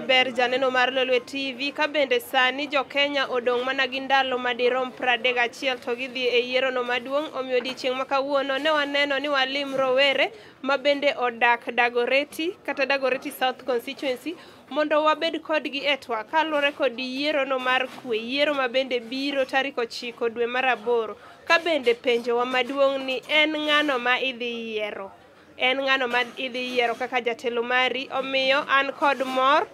maber janeno mar Lolwe TV ka bende sani jo Kenya odong' mana gi ndalo madirom 31 to gidhi e yiero no maduong'. Omiyo odiechieng' ma kawuono ne waneno ni walim rowere ma bende odak Dagoretti kata Dagoretti South Constituency mondo wabed kodgi e twak kaluwore kod yiero no mar kwe, yiero ma bende biro tarik 9 dwe mar 8. Ka bende penjowa maduong' ni en ng'ano ma idhi yiero? En ng'ano ma idhi yiero kaka jatelo mari? Omiyo an kod mor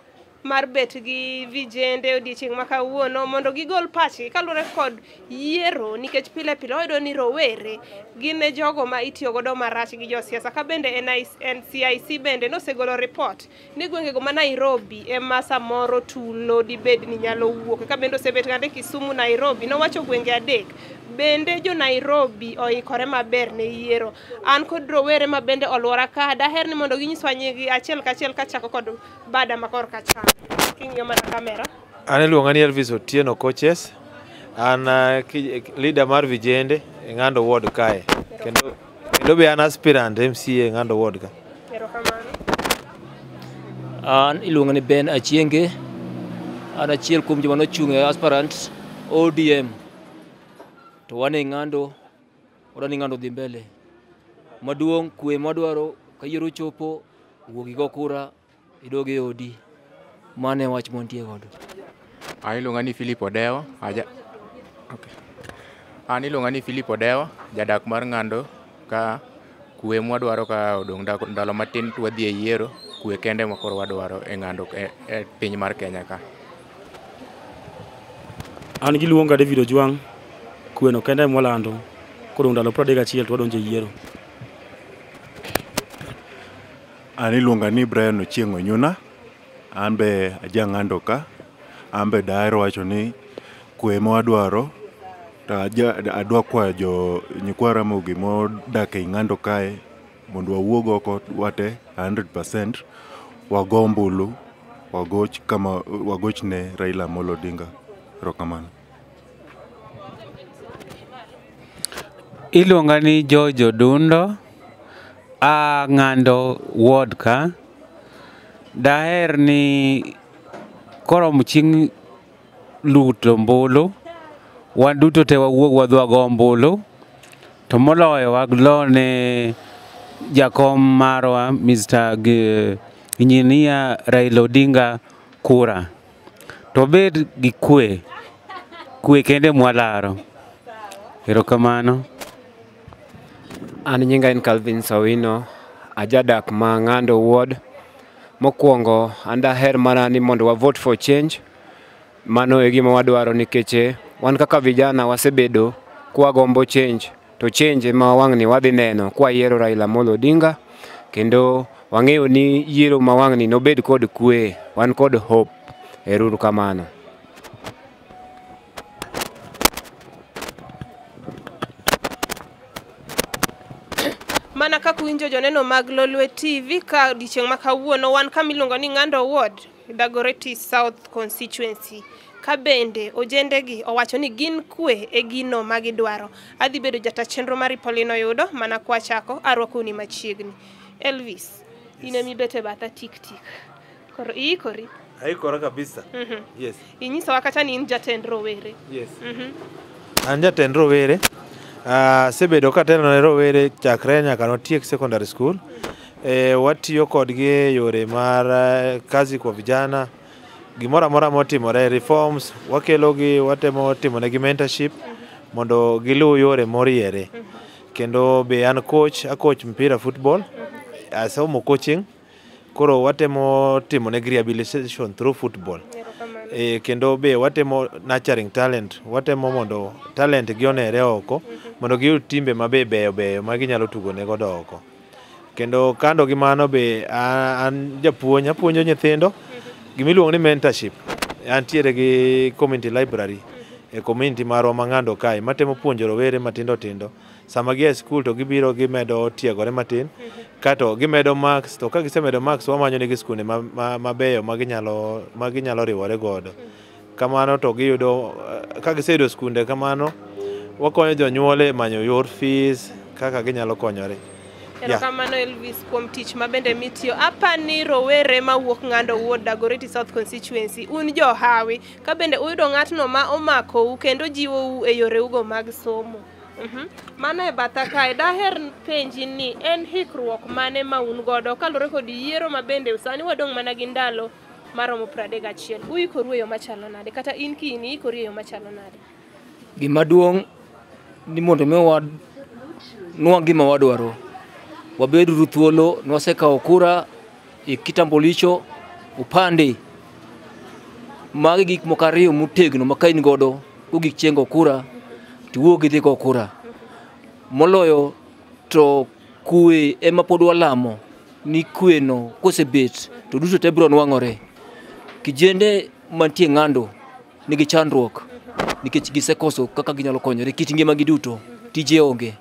mar bet gi vijende odiechieng' ma kawuono mondo gigol pachgi kaluwore kod yiero, nikech pile pile wayudo ni rowere gin e jogo ma itiyo godo marach gi josiasa. Ka bende NCIC bende nosegolo report ni gwengego ma Nairobi ema samoro tulo dibed ni nyalo wuok. Ka bende osebet kata Kisumu, Nairobi, nowacho gwenge 3. Bende jo Nairobi oikore maber ne yiero. An kod rowere ma bende oluora ka, daher ni mondo ginyiswa nying achiel kachiel kachako kod bada ma korka acham. King'iyo mana kamera. An iluonga ni Elvis Otieno Coaches. An leader mar vijende e Ng'ando Ward kae. Kendo be an aspirant MCA e Ng'ando Ward ka. Erokamano. An iluonga ni Ben Achienge. An achiel kuom joma nochung' e aspirant ODM. To wan e Ng'ando, wadwa ni Ng'ando odhi mbele. Maduong' kwe mwadwaro ka yiero ochopo, wuog igo kura, idog e odi. Mano e wach mwantie godo. An iluonga ni Philip Odewo. An iluonga ni Philip Odewo, jadak mar Ng'ando ka. Kwe mwadwaro ka odong' ndalo matin to wadhi e yiero, kwe kende ma koro wadwaro e Ng'ando e piny mar Kenya ka. An giluonga David Ojwang', kweno kende mwalando, kodong' ndalo 31 to wadonjo e yiero. An iluonga ni Brian Ochieng' Onyuna, an be aja Ng'ando ka, an be daher wacho ni kwe mwadwaro to adwa kwayo jo nyikwa Ramogi modak ei Ng'ando kae mondo wawuog oko wate 100% wago ombulu, wagoch kama wagoch ne Raila Amolo Odinga. Erokamano. Iluonga ni George Odundo, a Ng'ando Ward ka. Daher ni koromo chieng' luto ombulu, wan duto te wawuog wadhi wago ombulu, to moloyo walone jakom marwa Mr. Engineer Raila Odinga kura. To bed gi kwe, kwe kende mwalaro. Erokamano. An nyinga en Calvin Sawino, ajadak ma Ng'ando Ward. Mokwongo, an daher mana ni mondo wa vote for change. Mano e gima wadwaro nikech wan kaka vijana wasebedo kwagombo change, to change ema wang'ni wadhi neno kwayiero Raila Amolo Odinga, kendo wang'eyo ni yiero ma wang'ni nobed kod kwe, wan kod hope. Ero kamano. Mana kaka uwinjo joneno mag Lolwe TV ka odiechieng' ma kawuono wan kama iluongo ni Ng'ando Ward, Dagoretti South Constituency. Ka bende ojendegi owacho ni gin kwe e gino ma gidwaro. Adhi bedo jata chenro mari Pauline Oyudo, mana kwachako arwakoni machiegni. Elvis, in ema ibet e batha tik tik. Koro iikori? Aikora kabisa. Yes. Inyisowa kata ni in jatend rowere. Yes. An jatend rowere. Asebedo katelo ne rowere chakre nyaka notiek secondary school. Watiyo kodgi e yore mar kazi kwa vijana. Gimoro amora motimore, reforms, wakelogi, watemo timonegi mentorship mondo giluw yore moriere. Kendo be an coach, a coach mpira football, asomo coaching, koro watemo timonegi rehabilitation through football. Kendo be watemo nurturing talent, watemo mondo talent gi onere oko, mondo giyud timbe mabe beyo beyo ma ginyalo tugone godo oko. Kendo kando gi mano be an japuonj, apuonjo nyithindo gimiluongo ni mentorship. Antiere gi community library e community marwa ma Ng'ando kae, matemo puonjo rowere matindo tindo. Sama gia e school to gibiro gimedo tiegore matin, kato gimedo marks, to ka gisemedo marks wamanyo negi skunde mabeyo ma ginyalo riwore godo. Kamano to giyudo, ka giseyudo skunde kamano, wakonyo jonyuol e manyo yor fees kaka ginyalo konyore. Erokamano Elvis kuom tich mabende mitiyo. Apani rowere mawuok Ng'ando Ward Dagoretti South Constituency un johawi ka bende uyudo ng'atno ma omakou kendo jiwou e yoreugo mag somo. Mano e batha kae daher penji ni en hikruok mane ma un godo kaluwore kod yiero ma bende sani wadong' mana gi ndalo maromo 31. Uikoru e yo machalo nade? Kata in kiin iikori e yo machalo nade? Gima duong' ni mondo mi wanwang' gima wadwaro, wabeduru thuolo, nwasekawo kura e kitambulisho, upande. Magi gik moko ariyo motegno ma ka in godo kogik chieng' go kura, tiwuog idhi go kura. Moloyo to kwe ema pod walamo ni kwe no kosebet to duto te biro nwang'ore. Kijende mantie Ng'ando nigi chandruok nikech gisekoso kaka ginyalo konyore kit ngimagi duto, tije onge.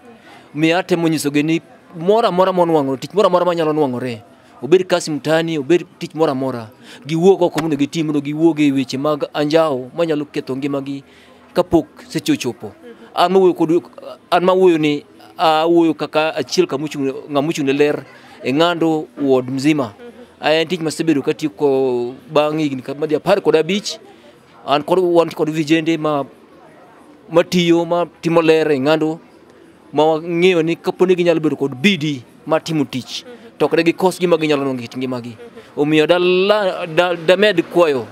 Omiyo atemo nyisogi ni moro amora monwang'o, tich moro amora manyalo nwang'ore, obed kazi mtaani, obed tich moro amora, giwuog oko mondo gitim, mondo giwuog e weche mag anjawo manyalo ketho ngimagi kapok seche ochopo. An mawuoyo kodu, an mawuoyo ni awuoyo kaka achiel ng'ama ochung' ne ler e Ng'ando ward mzima. En tich masebedo katiyo ko bang' higni madhi 15. An kod wan kod vijende ma matiyo matimo ler e Ng'ando ma wang'eyo ni kapo ni ginyalo bedo kod bidii mar timo tich to ok gikos gima ginyalo nwang'o e kit ngimagi. Omiyo damed kwayo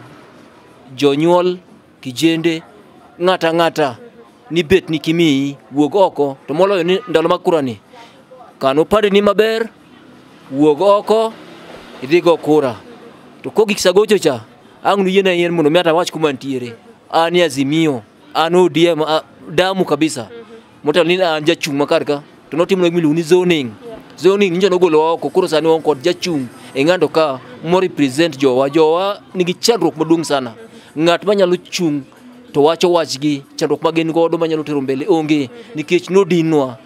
jonyuol, kijende, ng'ata ang'ata ni bet ni kimiyi wuog oko to moloyo ni ndalo mag kura ni kan opandeni maber, wuog oko idhi go kura. To kogik sa gocho cha ang' nuyiena yien mondo mi ata awach kuma antiere. An e Azimio, an ODM, damu kabisa. Motelo ni an jachung' ma kar ka to notimnwa gima iluongo ni zoning. Zoning nyicho nogolowa oko koro sani wan kod jachung' e Ng'ando ka mo represent jowa. Jowa nigi chandruok maduong' sana. Ng'at manyalo chung' to wacho wachgi, chandruok ma gin godo manyalo tero mbele onge nikech nodinwa.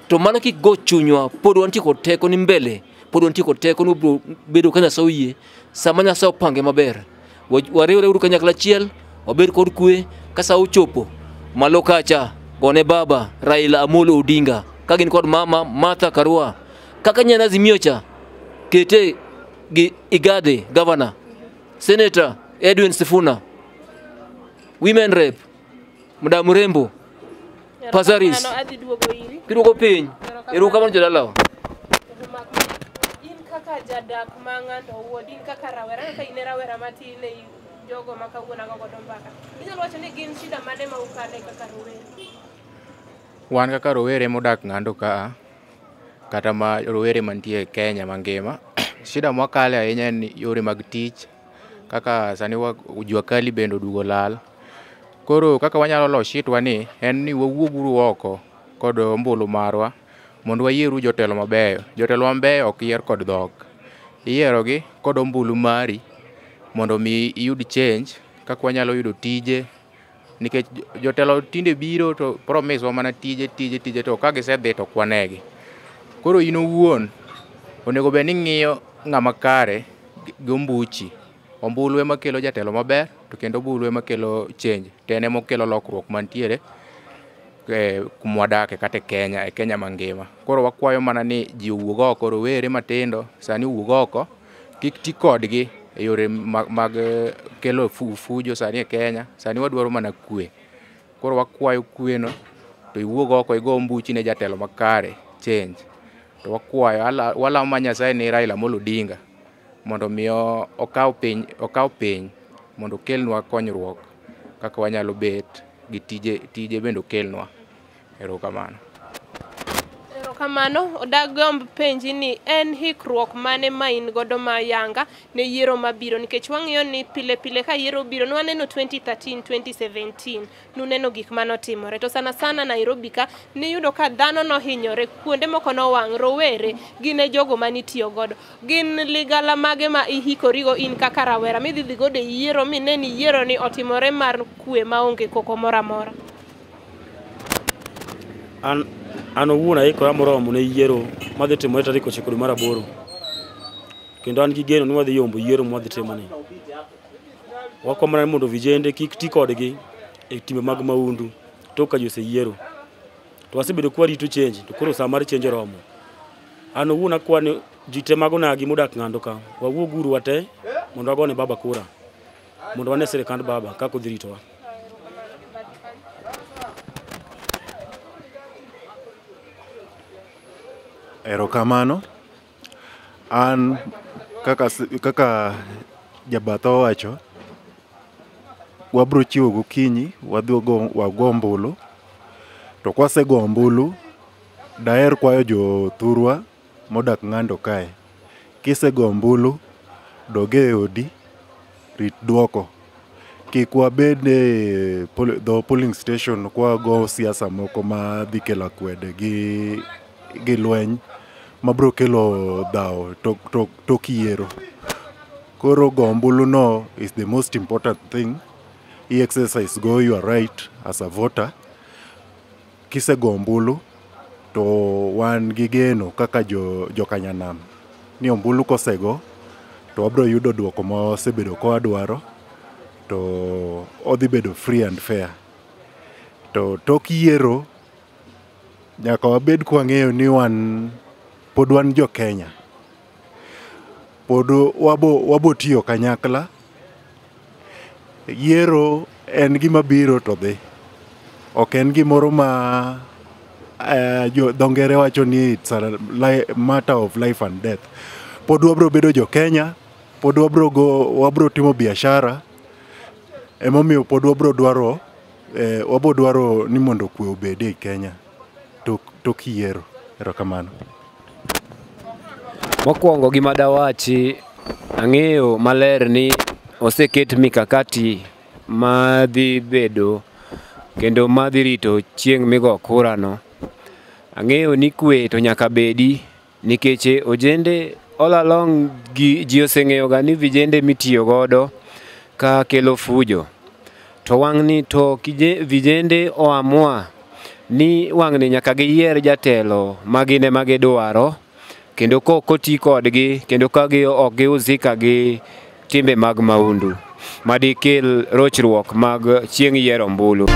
To mano kik go chunywa, pod wantie kod teko ni mbele, pod wantie kod teko ni wabiro bedo ka Nyasaye oyie, sama Nyasaye opange maber. Wariwre uru kanyakla achiel, wabed kod kwe, ka sa ochopo, malo kacha, gone baba Raila Amolo Odinga, ka gin kod mama Martha Karua. Kaka nyen Azimio cha, kete gi Igathe, governor, Senator Edwin Sifuna, Women Rep, Madam Rembo, Pasaris. Adhi duogo iri. Kiduogo piny, erokamano jodalawa. In kaka jadak ma Ng'ando Ward, in kaka rawera, kaka in e rawera matin e jogo ma kawuono ago godo mbaka. Inyalo wacho ni gin shida mane ma ukale kaka rowere? Wan kaka rowere modak Ng'ando ka, kata ma rowere mantie e Kenya mangima, shida mwakale ahinya en yore mag tich, kaka sani jua kali bende oduogo lal. Koro kaka wanyalo loso shitwa ni en ni wawuog uru oko kod ombulu marwa mondo wayieru jotelo mabeyo. Jotelo mabeyo ok yier kod dhok. Iyierogi kod ombulu mari mondo mi iyud change kaka wanyalo yudo tije nikech jotelo tinde biro to promise wa mana tije tije tije to ka gisedhi to ok wanegi. Koro in owuon onego bed ni ing'iyo ng'ama kare gi ombuchi. Ombulu ema kelo jatelo maber to kendo ombulu ema kelo change to en ema okelo lokruok mantiere kuma wadake kata e Kenya mangima. Koro wakwayo mana ni ji owuog oko, rowere matindo sani owuog oko, kik ti kodgi e yore mag kelo fujo sani e Kenya, sani wadwaro mana kwe. Koro wakwayo kwe no to iwuog oko igo ombuchi ne jatelo makare change. To wakwayo, walamo mana Nyasaye ni Raila Amolo Odinga mondo mi okaw piny mondo okelnwa konyruok kaka wanyalo bet gi tije bende okelnwa. Erokamano. Erokamano. Dagomb penji ni en hikruok mane ma in godo ma yanga ne yiero mabiro, nikech wang'iyo ni pile pile ka yiero obiro nwaneno 2013 2017 nuneno gik manotimore, to sana sana Nairobi ka niyudo ka dhano nohinyore, kuonde moko nowang', rowere gin e jogo manitiyo godo. Gin ligala mage ma ihikorigo in kaka rawera midhi dhi godo e yiero mine ni yiero ni otimore mar kwe maonge koko moro amora? An owuon aikora moromo ne yiero madhi timore tarik 9 dwe mar 8. Kendo an gi geno ni wadhi yombo yiero mwadhi timoni. Wakwa mana ni mondo vijende kik ti kodgi e timbe mag maundu tok ka ji oseyiero. To wasebedo ka warito change to koro sa mar change oromo. An owuon akwa ni ji te mag onagi modak Ng'ando ka, wawuog uru wate mondo wagone baba kura, mondo wane sirikand baba kaka odhi ritowa. Erokamano. An kaka jabatha owacho, wabro chiwo gokinyi, wadhi wago ombulu. To kwasego ombulu, daher kwayo jothurwa modak Ng'ando kae, kisego ombulu, dog e odi, rit duoko. Kik wabed e dho polling station kwago siasa moko madhi kelo akwede gi lweny mabro kelo dhawo tok yiero. Koro go ombulu no is the most important thing. I exercise go your right as a voter. Kisego ombulu to wan gi geno kaka jokanyanam ni ombulu kosego to wabro yudo duoko ma wasebedo ka wadwaro, to odhi bedo free and fair. To tok yiero nyaka wabed kwang'eyo ni wan pod wan jo Kenya. Pod wabo tiyo kanyakla. Yiero en gima biro to dhi. Ok en gimoro ma dho ngere wacho ni it's a matter of life and death. Pod wabro bedo jo Kenya, pod wabro timo biashara. Emomiyo pod wabro dwaro ni mondo kwe obede e Kenya tok yiero. Erokamano. Mokwongo gima dawachi, ang'eyo maler ni oseket mikakati madhi bedo kendo madhi rito chieng' migo kura no. Ang'eyo ni kwe to nyaka bedi nikech ojende all along ji oseng'eyo ga ni vijende mitiyo godo ka kelo fujo. To wang'ni to vijende oamua ni wang'ni nyaka giyier jatelo magine magidwaro, kendo kok oti kodgi kendo ka ok gihusika gi timbe mag maundu madikel rochruok mag chieng' yiero ombulu.